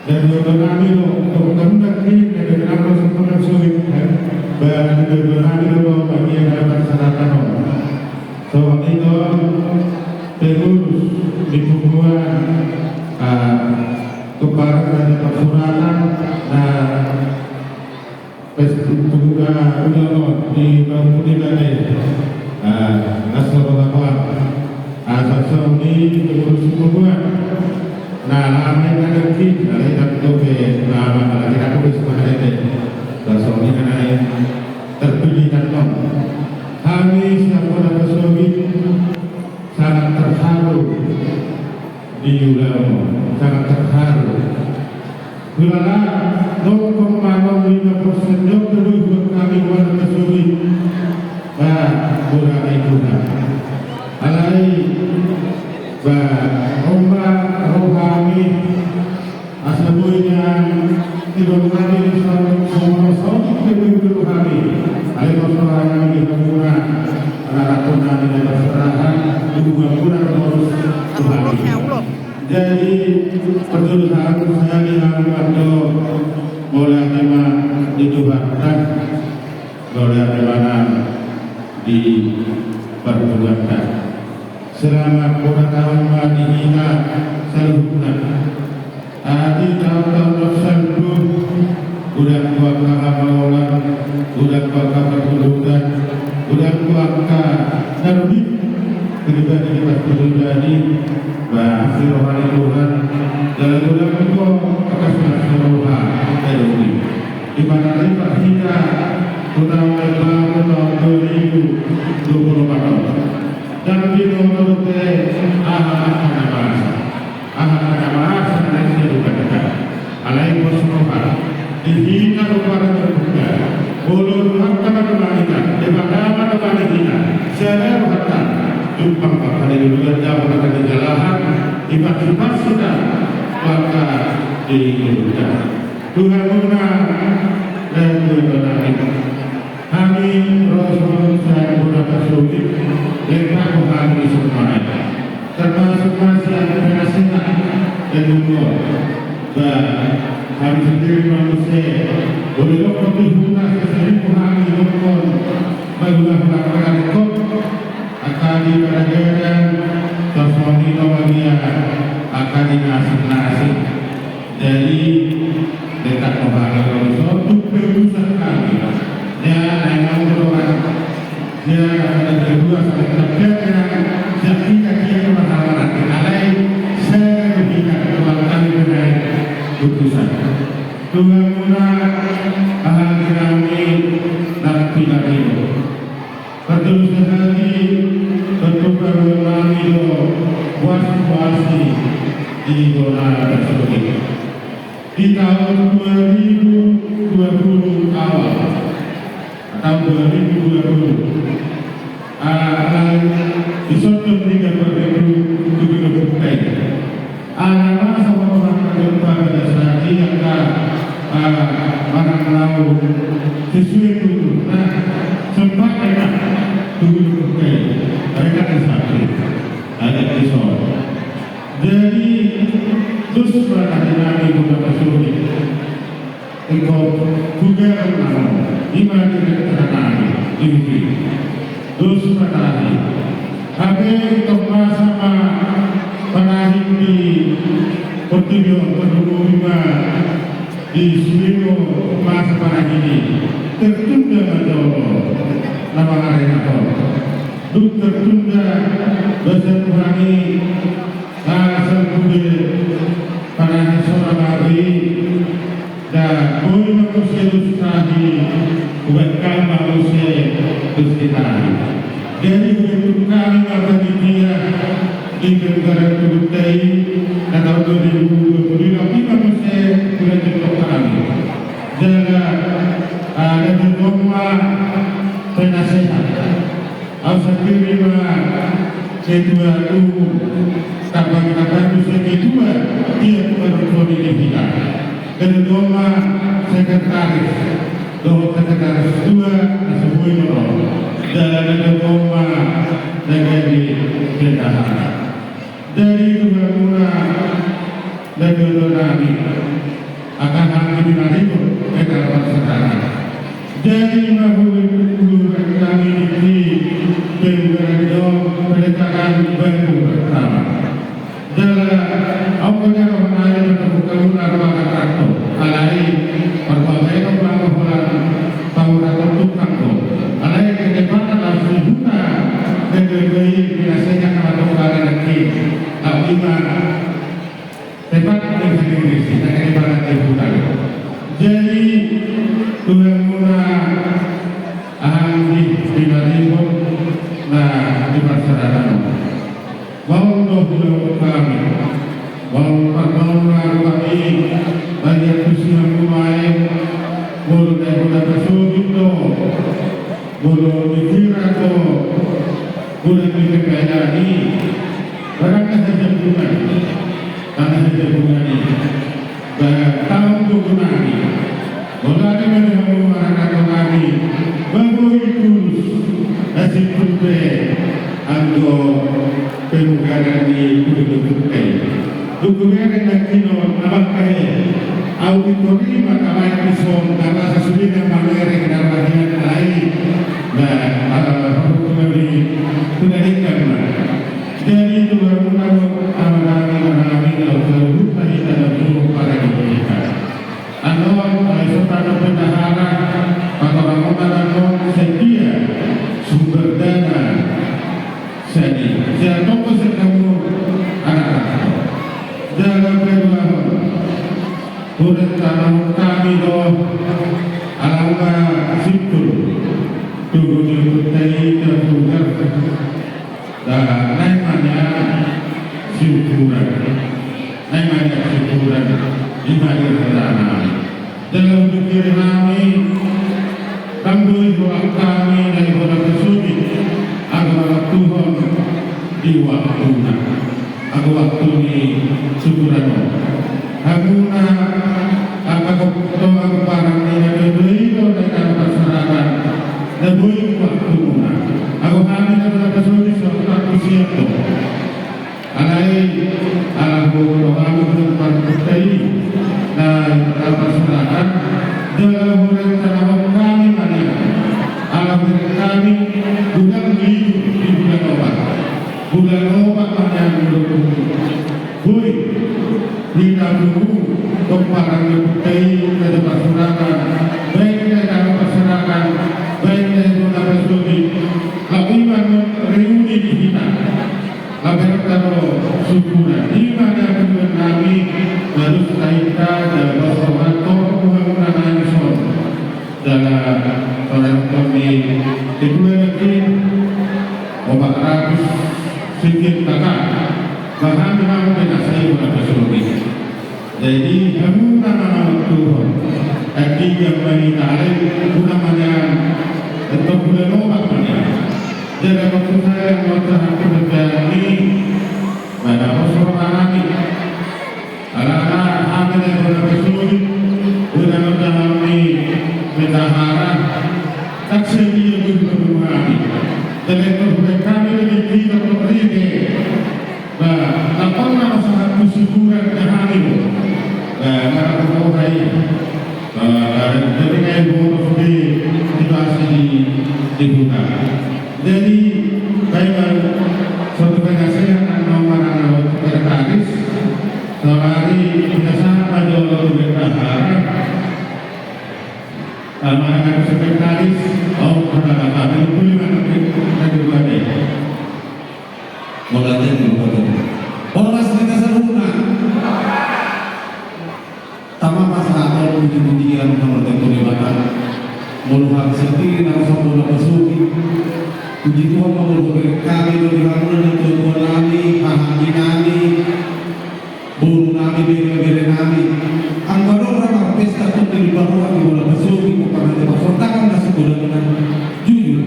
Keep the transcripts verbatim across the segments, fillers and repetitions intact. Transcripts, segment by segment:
Dari orang kami lo, untuk kamu nanti, dari orang lo semua kan sulit, kan? Bagi dari orang kami lo, bagi yang ada masyarakat lo. Songon i do, pengurus di punguan, ah, kepala dari persuratan, nah, pes-, punguan, ah, udah lo, di Bangkuni tadi, ah, asal laporan. Ah, songon i pengurus punguan. Nah, lama ini ada ki, ada yang tak tahu ke, lama lagi aku bisa menghadapi. Songon i kan ada yang terpilih dan nom. Hami siap pada pesobi. Sangat terharu di ulaon, sangat terharu. Hulala, nongkon manang lima persen nyon tolu buat kami warga Suri. Ba, murah ai Tuhan. Alai, ba, omba rohami, asa boi na tiba hami sama-sama saotik pe boi hami. Alai masalah hami di hamuna, anak-anak nami na berserahan, dukungan muna terus tu hami. Jadi, pertulusan saya di hami waktu mulai tema di Tuhan, mulai tema di perbuatan. Selamat ulang tahun ma di hita saluhutna. Di taon-taon na salpu, godang tu angka hamaolon, godang tu angka pargulutan, godang tu angka na rugi, pribadi di pribadi, ba, asi roha ni Tuhan, jala godang tu angka silas ni roha, na rugi. Di mana tadi hita, terutama di taon dua ribu dua puluh empat. Dan di nomor te, aha, aha, aha. Aha, aha, aha, aha, aha, aha. Alai pos roha. Di hita rupana terbuka. Bolo rohanta ma dohot hita. Debata ma dohot hita. Sada rohanta. Jumpang pakali di luar jauh, pakali di jalahan. Ipat-ipat sudah. Maka di luar. Tuhan muna. Dan Tuhan muna. Hami ro songon sahat bona pasotik, lengkap hami di songon i. Termasuk ma sian penasehat dan umur. Ba, hami sendiri ma muse, boi dohot di huta seseribu hami dohot, ba, hula-hula parangkot, angka di paragadan, songon i do ma dia, angka di na asing-asing. Jadi, dekat membangun satu perusahaan kami. Ya, yang kedua, ya, ada kedua, satu kerja yang siap kita, dia pemahaman nanti. Alai, saya lebih dekat kepada kami dengan keputusan. Tuhan muna, bahagia kami, dan tidak hidup. Parjolo sahali, tontu parumaen nami do boas-boasi di bona na sogit. Di taon dua ribu dua puluh awal, taon dua ribu dua puluh, ah, alai disondot di gabar itu, tu Gedong Putih. Ala na masa waktu angka gempa pada saat i angka, ah, barang laut sesuai tu, nah, sempat enak tu Gedong Putih. Mereka disakit. Ada kisah. Jadi, terus pada hari nami buka kasuri. Engkau juga nama, ima di tengah nami, di sini. Dos panahi. Hape tong masa ma panahi di portibi on, portibi ma di sude do masa panahi i. Tertunda ma jolo na mangarehon. Dung tertunda, basa Tuhan i, na salpu be panahi sora ma i. Da, boi ma muse dos tahi, ubakkam ma muse dos di tahi. Jadi, hubentuk hami ma panitia di Pemekaran Kuta i, na taon dua ribu dua puluh lima, ima muse hubentuk hami. Jala, ah, na tolu ma penasehat. Au sandiri ma ketua umum, tapi, tapi muse ketua, dia ketua rukun ini kita. Ketua ma sekretaris, dohot sekretaris dua, na sebui moro. Dan ketua ma negeri bendahara. Dari dua mula Jadi, nami akan hami pinaribot, kita pasaran. Jadi, mahulu hami di pemberani, peletakan batu pertama. Jala, au ko jalo nai bertemu kamu naruh akan traktor. Alai, perbagai no bang holan, tahu rata tukang ko. Alai, ke depan langsung buka, ke depan, bila saya akan atau karena ke, tak lima, Tepat di sini, di sini, di barat di bulan. Jadi, tulang muna, ahang di, di Maribor, nah, di masyarakat. Mau doh, doh kami. Mau pertolongan kami, banyak khususnya mulai, mulai dari kota Tasubito. Molo dikira do, molo dikira do, barang na hajabungan, na hajabungan i, ba taon do gunani, molo adi mani hamu marana gunani, ba boi tulus, na simpul be, anggo pemugaran ni pudun pudun. Dung hubereng nangkinon, abang kahe, au di tori ma tabaen dison, na rasa sude na mamereng, na mahian ai, na, eh, parhutuna di, sudah ikan ma. Jadi, itu baru nama, nama kami, nama kami, kalau saluhutna hita dan seluruh para kita. Annon, eh, serta bendahara, patorangonna annon setia, sumber dana, Jadi, sian toko sian hamu anak-anak. Jala paduahon, hurentanahon hami do, ala nunga simpul, tugu ni huta i terpugar. Da, naeng ma nian siukuran. Naeng ma nian siukuran. Ima di rencana. Dalam pikir kami, kami doa kami dari Kota Pasogit, agar Tuhan di waktuna, agar waktu ni syukuran. Hamuna, agar Tuhan barang ni dari Tuhan dari masyarakat, dan beri waktu muna. Agar kami dari Kota Pasogit, serta siap. Alai, ala huroha dohot parhutanta i, na, na parserahan, jala hurentanahon hami ma nian. Ala hubereng hami, godang lilu di bulan opat. Bulan opat ma nian, bulan opat. Boi, hita pungu, pomparan ni huta i, na di parserahan, baik na di parserahan, baik na di Kota Pasogit, laho ima reuni di hita. Laberta do syukuran. Ima na tujuan nami, harus taita, jala bos rohator, Tuhan na nami son. Jala, torang kami, kedua lagi, opat ratus sekian taka. Bahkan memang tidak saya berapa sulit. Jadi, hamuna na mangaturhon. Artinya, mani talai, guna manian, untuk bulan opat manian. Jadi, waktu saya mau terhadap kerjaan ini, mana kosong alami. Ala-ala, hami na guna pesuri, guna menjalani bendahara, tak sedia guna mengurangi. Jadi, untuk kami lebih tidak memberi. Ba, tampakna masa satu syukuran ke hami do. Ba, marapot roha i. Ba, jadi ngai boros di situasi di, di huta. Jadi, baik, ba, suatu penasehat na marana sekretaris, saudari, kita sama jolo tu bendahara. Marana sekretaris, oh, marana kami, boleh mana, kita juga deh. Mauliate ma di Tuhanta. Horas di hita saluhutna. Tama pasahathon puji-pujian ma tu Debata. Molo hami sandiri na ro sian Bona Pasogit. Puji Tuhan ma molo hubereng hami do di hamuna natua-tua nami, haha ni nami. Boru nami, bere-bere nami. Anggo adong ra marpesta tung di paruan di Bona Pasogit, bukan hanya pasortangan na sogodangna. Jujur.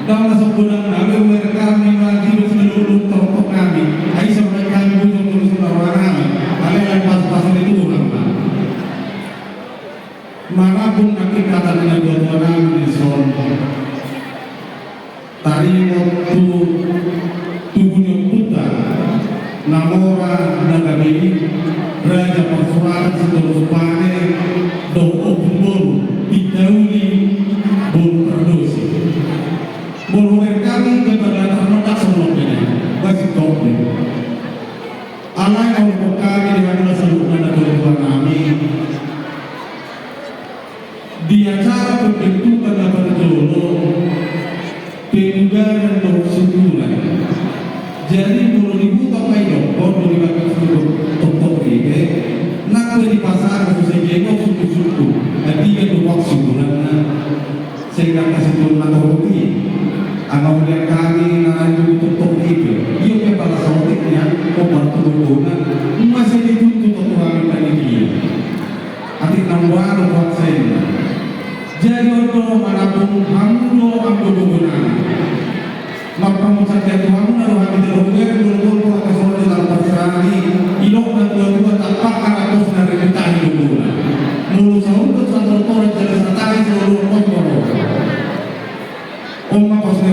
Dang na sogodangna, bere-bere kami, mati, bes melulu, tortok kami. Ai sama kami, bujur, terus, taruhan nami. Alai, alai, pas-pas ni Tuhan, ma. Manapun na kita tadi na dua Tuhan nami di son. Taringot tu tugu ni ompunta, na mora na gabe i, Pasahat tu si Jenggot sungkun-sungkun, na tiga tu waktu bulanna. Sehingga kasih turun atau rugi. Ama ulian kami na itu betul-betul itu. Iyo, kepala sautiknya, kau bantu berguna. Masih dituntut untuk kami panitia. Atik nang baru buat saya. Jadi untuk manabung hamu do anggo dohonon. Marpangucap ia tu hamuna do hami, jalo huber, jolo tolpor, kasolo di lalpar sahari. Idok na tua-tua, tapak anak bos na ripitahi do guna. Mulu saundut satortoran, jala satahi saulur kotor. Oma pos ni